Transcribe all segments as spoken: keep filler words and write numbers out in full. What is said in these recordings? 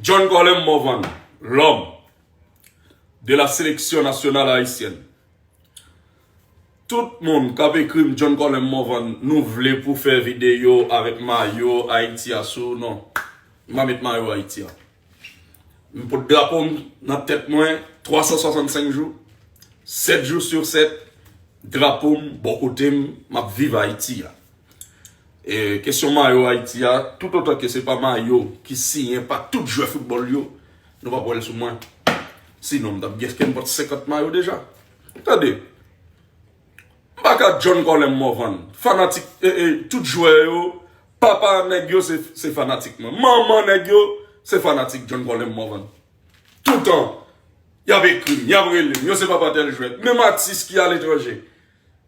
John Colem Morvan, l'homme de la sélection nationale haïtienne. Tout moun k ap ekri m, John Colem Morvan, nou vle pou fè videyo avèk mayo Ayiti a sou, non. M pa met mayo Ayiti a. M pot drapo m nan tèt mwen twa san swasannsenk jou, sèt jou sou sèt, drapo m bò kote m, m ap viv Ayiti a. E kesyon mayo Ayiti a, toutotan ke se pa mayo ki siyen pa tout jwè foutbòl yo, nou p ap wè l sou mwen. Sinon, m t ap gen kenpòt senkant mayo deja. Tande, m pa ka John Colem Morvan, fanatik, e, e, tout jwè yo, papa nèg yo se, se fanatik mwen. Manman nèg yo se fanatik John Colem Morvan. Toutan, y ap ekri m, y ap rele m, yo se papa tèl jwèt. Menm atis ki aletranje,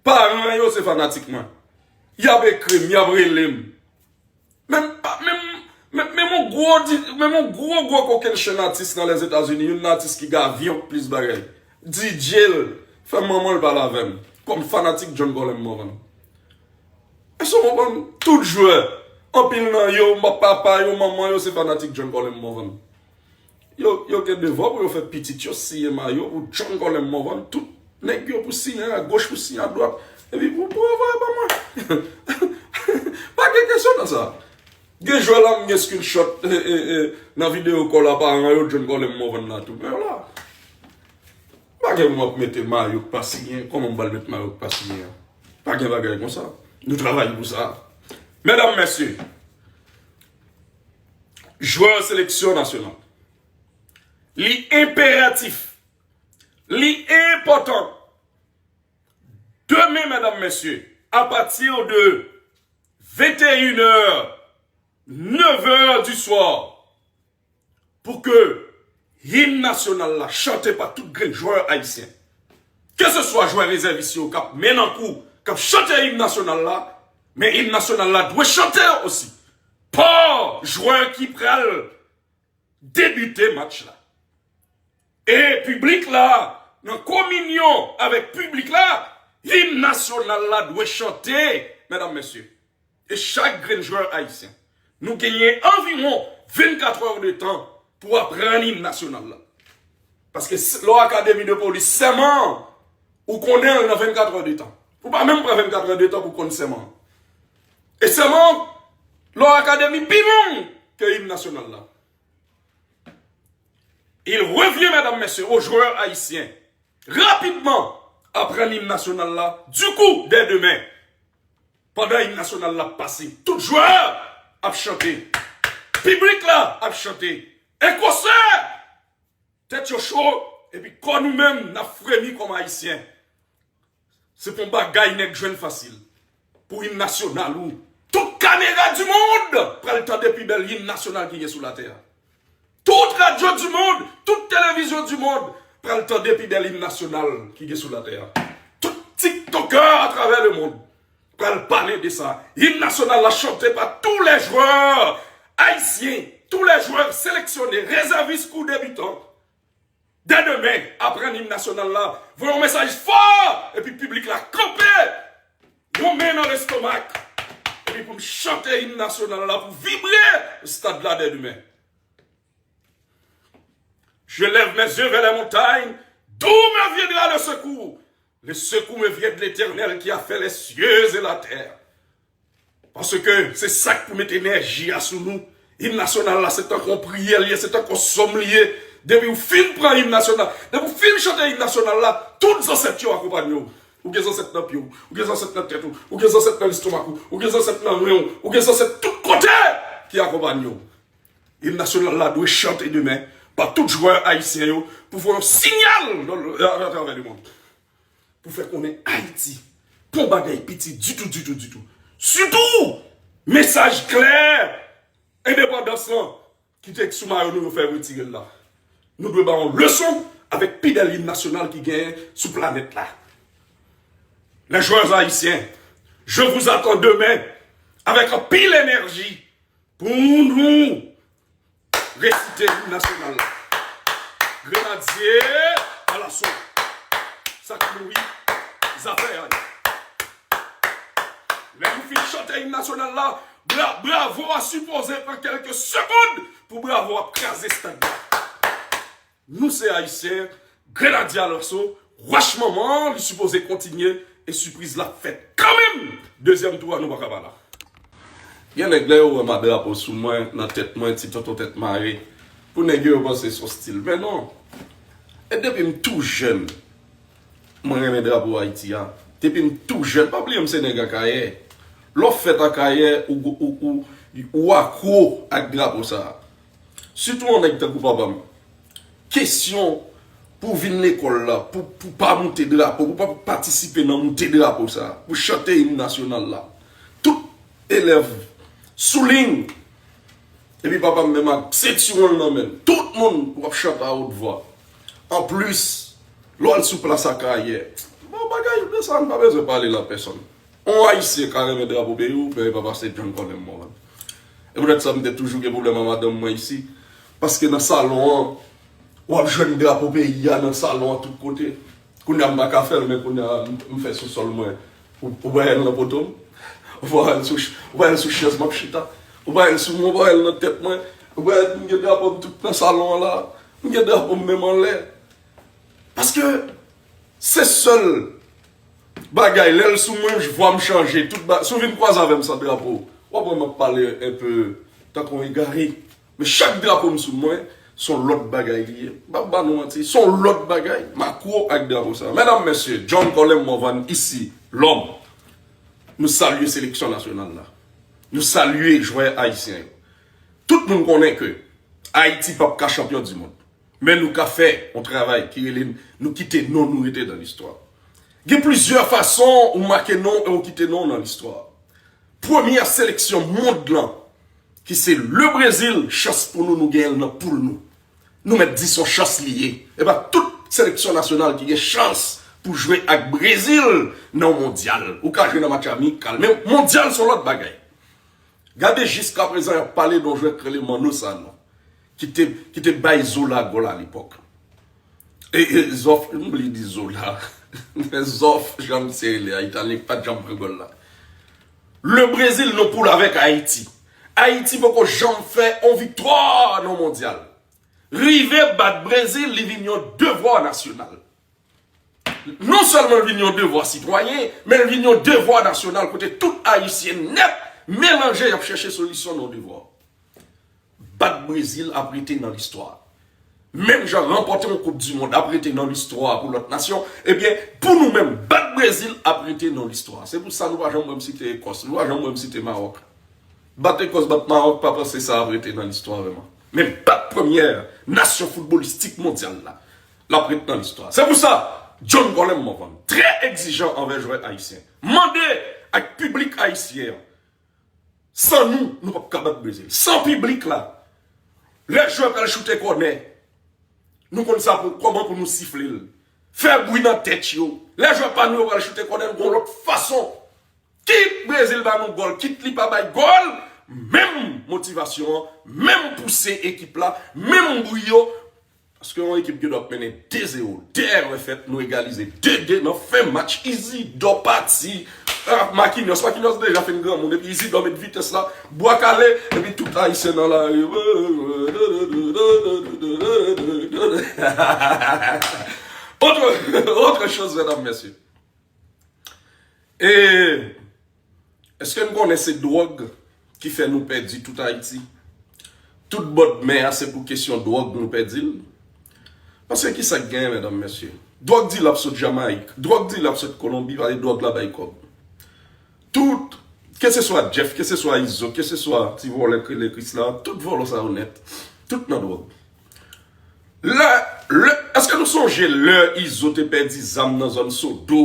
paran yo se fanatik mwen. Y ap ekri m, y ap rele m. Menm, menm, menm, menm yon gwo, di- menm yon gwo, gwo kokenn chenn atis nan Lèzetazini, youn nan atis ki gen avyon k plis bagay. D J l, fè manman l pale avè m, kòm fanatik John Colem Morvan. Èske w konprann? Tout jwè, anpil nan yo, papa yo, manman yo, se fanatik John Colem Morvan. Yo, yo gen devwa pou yo fè pitit yo siyen mayo pou John Colem Morvan, tout nèg yo pou siyen a goch, pou siyen a dwat, epi pou, pou yo voye ban mwen. Pa gen kesyon nan sa. Gen jwè la, m gen screenshot, e, e, e, nan videyo kòl a paran yo, John Colem Morvan la tou. Men la, pa gen moun ap mete mayo k pa siyen, kòman m pral met mayo k pa siyen an? Pa gen bagay konsa. Nou travay pou sa. Medam, mesye, jwè seleksyon nasyonal. Li enperatif, li enpòtan. Demen, medam, mesye, apati de venteyen è, nèf è di swa, pou ke im nasyonal la chante pa tout grenn jwè ayisyen. Keseswa jwè rezèvis yo k ap mennen kou, k ap chante im nasyonal la, men im nasyonal la dwe chante osi pa jwè ki pral debite match la. E piblik la, nan kominyon avèk piblik la, im nasyonal la dwe chante, medam, mesye. E chak grenn jwè ayisyen, nou genyen anviwon vennkat è de tan pou aprann im nasyonal la. Paske s- lè w akademi de polis, sèman an, ou konnen l nan vennkat è de tan. Ou pa menm pran vennkat è de tan pou konn sèman an. E sèman an, lè w akademi pi long ke im nasyonal la. Il revient, medam, mesye, aux joueurs haïtiens rapidman aprann im nasyonal la, dikou, dè demen. Pandan im nasyonal la ap pase, tout jwè ap chante. Piblik la ap chante. Ekosè! Tèt yo cho, epi kò nou menm, n ap fremi kòm ayisyen. Se pa yon bagay nèg jwenn fasil. Pou im nasyonal ou, tout kamera di mond pral tande pi bèl im nasyonal ki gen sou latè a. Tout radyo di mond, tout televizyon di mond pral tande pi bèl im nasyonal ki gen sou latè a. Tout tiktokè atravè lemond pral pale de sa. Im nasyonal la chante pa tous les joueurs haïtiens, tous les joueurs sélectionnés, réservistes kou debitan. Dè demen, aprann im nasyonal la, voye yon mesaj fò, epi piblik la kanpe, yon men nan lestomak, epi pou m chante im nasyonal la, pou vibre stad la dè demen. Je lève mes yeux vers les montagnes, d'où me viendra le secours? Le secours me vient de l'Éternel qui a fait les cieux et la terre. Paske se sa k pou met enèji a sou nou. Im nasyonal la, se tankou yon priyè l ye, se tankou yon sòm li ye. Depi w fin pran im nasyonal, depi w fin chante im nasyonal la, tout zansèt yo akonpanye w. Ou gen zansèt nan pye w, ou gen zansèt nan tèt ou, ou gen zansèt nan lestomak ou, ou gen zansèt nan ren w, ou gen zansèt tout kote ki akonpanye w. Im nasyonal la dwe chante demen pa tout jwè ayisyen yo pou voye yon siyal atravè lemond. Pou fè konnen Ayiti pa yon bagay piti ditou, ditou, ditou. Sitou, mesaj klè endepandans lan ki te sou mayo nou, yo fè retire l la. Nou dwe ba yon leson avèk pi bèl im nasyonal ki genyen sou planèt la. Les joueurs haïtiens, je vous attends demain avec anpil énergie pou nou resite im nasyonal la. Grenadye alaso. Sa k mouri, zafè a ye. Lè nou fin chante im nasyonal la, Bra, bravo a sipoze pran kèlke segonn pou bravo ap kraze stad la. Nou se Ayisyen, Grenadye Alaso, wach manman, li sipoze kontinye e sipriz la fèt kanmenm. Dezyèm tou a nou pa ka pa la. Gen nèg lè yo wè m a drapo sou mwen, nan tèt mwen, ti tonton tèt mare. Pou nèg yo, yo panse se yon stil. Men non. E depi m tou jèn, mwen renmen drapo Ayiti a. Depi m tou jèn, pa bliye m se nèg Akayè. Lè w fèt Akayè, ou, ou, ou, ou akwo ak drapo sa a. Sitou yon nèg tankou papa m. Kesyon pou w vin lekòl la, pou, pou pa moute drapo, pou pa patisipe nan moute drapo sa a, pou chante im nasyonal la. Tout elèv sou liy, epi papa m menm ak sentiwon l nan men l. Tout moun w ap chante a wot vwa. Anplis, lè w al sou plas Akayè, bon, bagay de sa, m pa bezwen pale l a pèsonn. On Ayisyen ka renmen drapo peyi w, men e pa pase John Colem Morvan. E poutèt sa, m te toujou gen pwoblèm a madanm mwen isi. Paske nan salon an, w ap jwenn drapo peyi a nan salon an tout kote. Kounye a, m pa ka fè l, men kounye a, m, m fè sou sòl mwen. Ou, ou pa wè l nan poto m? Ou pa wè l sou ch-, ou pa wè l sou chèz m ap chita? Ou pa wè l sou mwen, ou pa wè l nan tèt mwen? Ou pa wè m gen drapo m tout nan salon an la? M gen drapo m menm anlè. Paske se sèl bagay, lè l sou mwen, vwa m chanje, tout ba-, si w vin kwaze avè m san drapo, w ap wè m ap pale enpe tankou yon egare. Men chak drapo m sou mwen, se yon lòt bagay li ye. M p ap ba nou manti, se yon lòt bagay. M akwo ak drapo sa. Medam, mesye, John Colem Morvan isi, lòm. Nou salye seleksyon nasyonal la. Nou salye jwè ayisyen yo. Tout moun konnen ke Ayiti p ap ka chanpyon di mond. Men nou ka fè yon travay ki rele nou kite non nou rete nan listwa. Gen plizyè fason ou make non e ou kite non w nan listwa. Premyè seleksyon mond lan, ki se le Brezil, chans pou nou, nou genyen l nan poul nou. Nou mèt di se yon chans li ye. E pa tout seleksyon nasyonal ki gen chans pou jwe ak Brezil nan yon mondyal. Ou ka jwe nan match amikal, men mondyal se yon lòt bagay. Gade jiskaprezan y ap pale de yon jwè k rele Manno Sanon, ki te, ki te bay Zola gòl alepòk. E, e Zòf, m bliye di Zola. Men Zòf, jan misye rele a, Italyen ki pa t janm pran gòl la. Le Brezil nan poul avèk Ayiti. Ayiti poko janm fè yon viktwa nan mondyal. Rive bat Brezil, li vin yon devwa nasyonal. Non sèlman l vin yon devwa sitwayen, men l vin yon devwa nasyonal kote tout Ayisyen nèt melanje y ap chèche solisyon nan yon devwa. Bat Brezil ap rete nan listwa. Menm jan ranpòte yon koup di mond ap rete nan listwa pou lòt nasyon, ebyen, pou nou menm, bat Brezil ap rete nan listwa. Se pou sa nou pa janm wè m site Ekòs, nou pa janm wè m site Mawòk. Bat Ekòs, bat Mawòk, pa panse sa ap rete nan listwa vrèman. Men bat premyè nasyon foutbolistik mondyal la, l ap ret nan listwa. Se pou sa, John Colem Morvan, trè egzijan anvè jwè ayisyen, mande ak piblik ayisyen an, san nou, nou p ap ka bat Brezil. San piblik la, lè jwè pral choute kònè, nou konn sa pou, kòman pou nou sifle l. Fè bri nan tèt yo. Lè jwè pa nou yo pral choute kònè, nou gon lòt fason. Kit Brezil ba nou gòl, kit li pa bay gòl, menm motivasyon an, menm pouse ekip la, menm bri yo. Paske yon ekip gen dwa ap mennen de zewo, de erè fèt, nou egalize de de nan fen match. Isidò pati. Ah, Marquinhos, Marquinhos deja fin granmoun, epi Isidò met vitès la, bwa kale, epi tout Ayisyen nan lari. Autre, autre chose, medam, mesye. E èske n konnen se dwòg ki fè nou pèdi tout Ayiti? Tout bòdmè a se pou kesyon dwòg nou pèdi l? Paske kisa k genyen, medam, mesye? Dwòg di l ap sot Jamayik, dwòg di l ap sot Kolonbi, pale dwòg la bay kòb. Tout, keseswa Jeff, keseswa Izo, keseswa ti vòlè k rele Krisla, tout vòlò sa yo nèt, tout nan dwòg. Lè, lè, èske nou sonje lè Izo te pèdi zam nan zòn Sodo?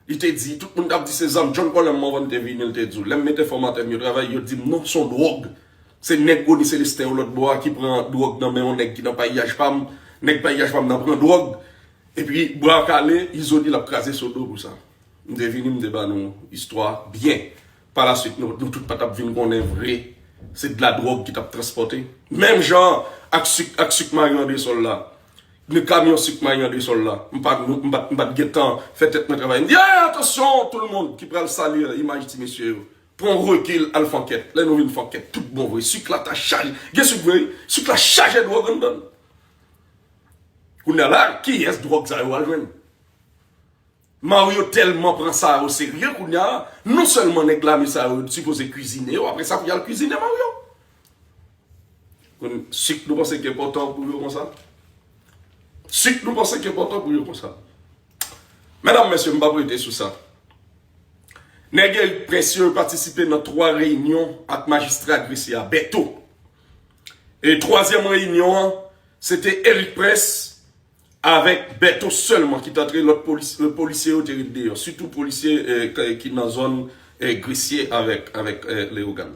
Li te di, tout moun t ap di se zam. John Colem Morvan te vini, li te di w, lè m mete fòmatè m yo travay, yo di m non, se yon dwòg. Se nèg Rony Célestin yo lòt bò a ki pran dwòg nan men yon nèg ki nan payaj pa m. Nèg payaj pa m nan pran dwòg. Epi bwa kale, Izo di l ap kraze Sodo pou sa. M te vini, m te ba nou istwa byen. Palaswit, nou, nou tout pa t ap vin konnen vre. Se de la dwòg ki t ap transpòte. Menm jan ak sik, ak sik mari andesòl la. Nan kamyon sik mari andesòl la. M pa, m pa, m pa t gen tan fè tèt mwen travay. M di, "Hey, atansyon, tout le monde ki pral sali imaj ti mesye yo." pran rekil, al fè ankèt. Lè nou vin fè ankèt, tout bon vre. Sik la ta chaje. Gen sik vre, sik la chaje dwòg anndan l. Kounye a la, kiyès dwòg sa yo al jwenn? Mario tèlman pran sa o serye kounye a, non sèlman nèg lame sa yo sipoze kwizine yo, apre sa pou y al kwizine Mario. Konn, sik nou panse ki enpòtan pou yo konsa? Sik nou panse ki enpòtan pou yo konsa? Medam, mesye, m p ap rete sou sa. Nèg Erik Prince yo patisipe nan twa reyinyon ak majistra Gresye a, Bèto. E twazyèm reyinyon an, se te Erik Prince avèk Bèto sèlman ki t antre, lòt polis, eh, polisye yo te ret deyò, sitou polisye, eh, k-, ki nan zòn, eh, Gresye avèk, avèk, eh, Leyogàn.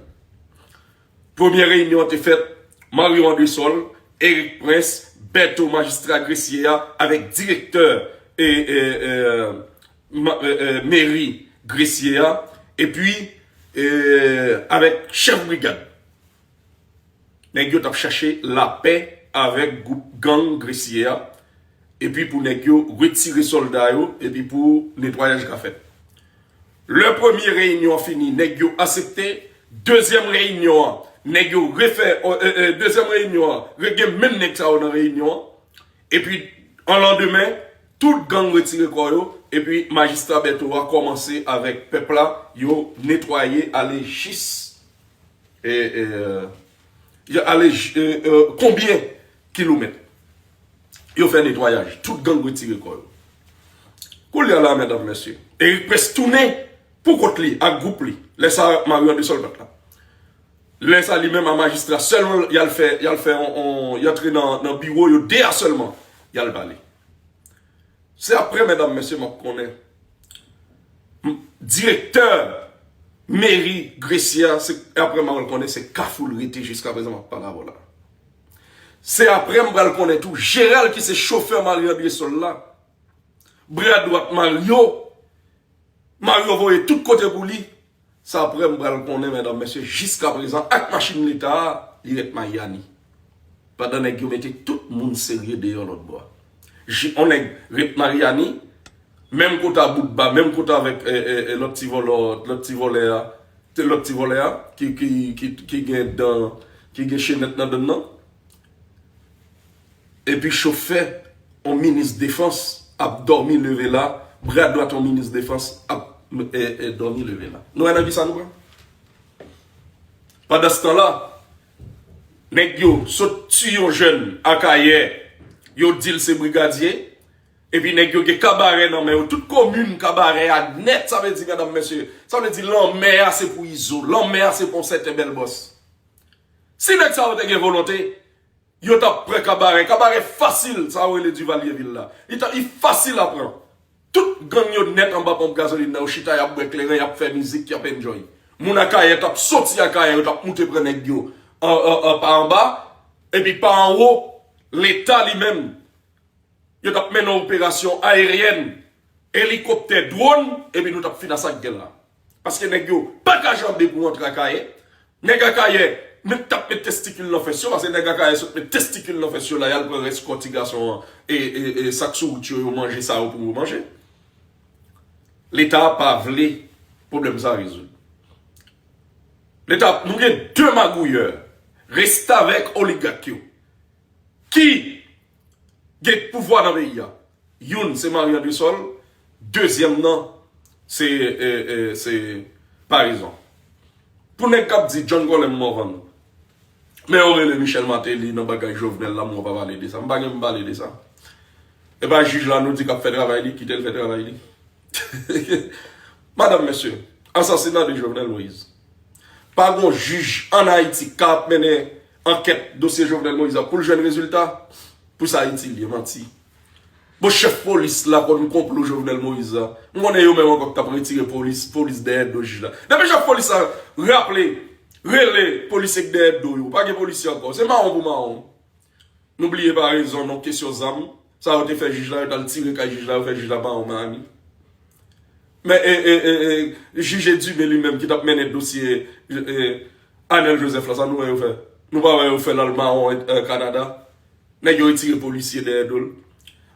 Premye reyinyon an te fèt, Mario Andrésol, Erik Prince, Bèto, majistra Gresye a, avèk direktè, eh, eh, eh, ma-, eh, eh, meri Gresye a, epi, eh, avèk chèf brigad. Nèg yo t ap chache lapè avèk gwoup gang Gresye a, epi pou nèg yo retire sòlda yo, epi pou netwayaj ka fèt. Lè premye reyinyon an fini, nèg yo aksepte. Dezyèm reyinyon an, nèg yo refè, eh, eh, dezyèm reyinyon an, re-, gen menm nèg sa yo nan reyinyon an. Epi, an landemen, tout gang retire kò yo, epi majistra Bèto a kòmanse avèk pèp la, yo netwaye ale jis, eh, eh, yo ale j-, eh, eh, konbyen kilomèt. Yo fè netwayaj, tout gang retire kò yo. Koulye a la, medam, mesye, Erik Prince tounen pou kont li ak gwoup li. Lè sa, Mario Andrésol pa t la. Lè sa, li menm a majistra sèlman, y al fè, y al fè on, on, y antre nan, nan biwo yo de a sèlman, y al pale. Se apre, medam, mesye, m ap konnen. M-, direktè meri Gresye a, se apre m al konnen se Kafou l rete jiskaprezan m ap pale avè w la. Se apre m pral konnen tou, Jeral ki se chofè Mario Andrésol la, bra dwat Mario, Mario voye tout kote pou li. Se apre m pral konnen, medam, mesye, jiskaprezan, ak machin leta a, li ret Maryani. Pandan nèg yo mete tout moun serye deyò lòt bò a. Ji-, on nèg ret Maryani, menm kote a Boutba, menm kote avèk, eh, eh, eh, lòt ti vòlò, lòt ti vòlè a, te lòt ti vòlè a, ki, ki, ki, ki gen dan, ki gen chenèt nan dan nan. Epi chofè on minis defans ap dòmi leve la, bra dwat on minis defans ap, eh, eh, dòmi leve la. Nou wè nan kisa nou pran? Pandanstan la, nèg yo sot tiye yon jèn Akayè, yo di l se brigadye, epi nèg yo gen Kabarè nan men yo, tout komin Kabarè a nèt, sa vle di, medam, mesye, sa vle di lanmè a se pou Izo, lanmè a se pou yon sèten bèl bòs. Si nèg sa yo te gen volonte, yo t ap pran Kabarè. Kabarè fasil, sa yo rele Duvalier vil la. Li t ap, li fasil a pran. Tout gang yo nèt anba ponp gazolin nan, yo chita, y ap bwè kleren, y ap fè mizik, y ap enjoy. Moun Akayè t ap soti Akayè, yo t ap moute pran nèg yo an, an, an, pa anba, epi pa anwo, Leta li menm, yo t ap mennen operasyon ayeryèn, elikoptè, dwòn, epi nou t ap fin ak sa k gen la. Paske nèg yo pa ka janbe pou antre Akayè. Nèg Akayè met, t ap met testikil nan fès yo, paske nèg Akayè sot met testikil nan fès yo la, y al pran rès kò ti gason an, e, e, e sa k sou wout yo, yo manje sa yo pou yo manje. Leta pa vle pwoblèm sa rezoud. Leta, nou gen de magouyè, restavèk oligak yo, ki gen pouvwa nan peyi a. Youn se Mario Andrésol, dezyèm nan se, e, e, se Paraison. Pou nèg k ap di John Colem Morvan, men yo rele Michel Martelly nan bagay Jovenel la, mwen pa pale de sa. M pa gen pou m pale de sa. E pa jij la nou di k ap fè travay li, kite l fè travay li. Madam, mesye, asasina de Jovenel Moïse. Pa gon jij ann Ayiti k ap mennen ankèt dosye Jovenel Moïse la pou l jwenn rezilta. Pou sa itil ye, manti. Bon, chèf polis la konn konplo Jovenel Moïse la. M konnen yo menm ankò k t ap retire polis, polis dèyè do jij la. Depi chèf polis la raple, rele polisye k dèyè do yo. Pa gen polisye ankò. Se mawon pou mawon. Nou bliye Paraison, non, kesyon zam. Sa yo te fè jij la, yo t al tire kay jij la, yo fè jij la mawon Miami. Men, e, e, e, e, jij Edumé li menm ki t ap mennen dosye, e, Anel Joseph la, sa nou wè yo fè? Nou pa wè yo fè l al mawon, e, Kanada? Nèg yo retire polisye dèyè do l.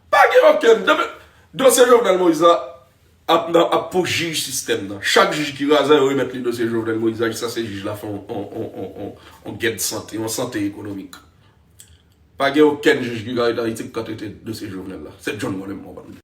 Pa gen okenn. Depi dosye Jovenel Moïse la, ap, nan, ap pou jij sistèm nan. Chak jij ki razè, yo remèt li dosye Jovenel Moïse la, jiskaske jij la fè yon, yon, yon, yon, yon, yon gèd sante, yon sante ekonomik. Pa gen okenn jij ki ka rete Ayiti ki ka trete dosye Jovenel la. Se John Molemon.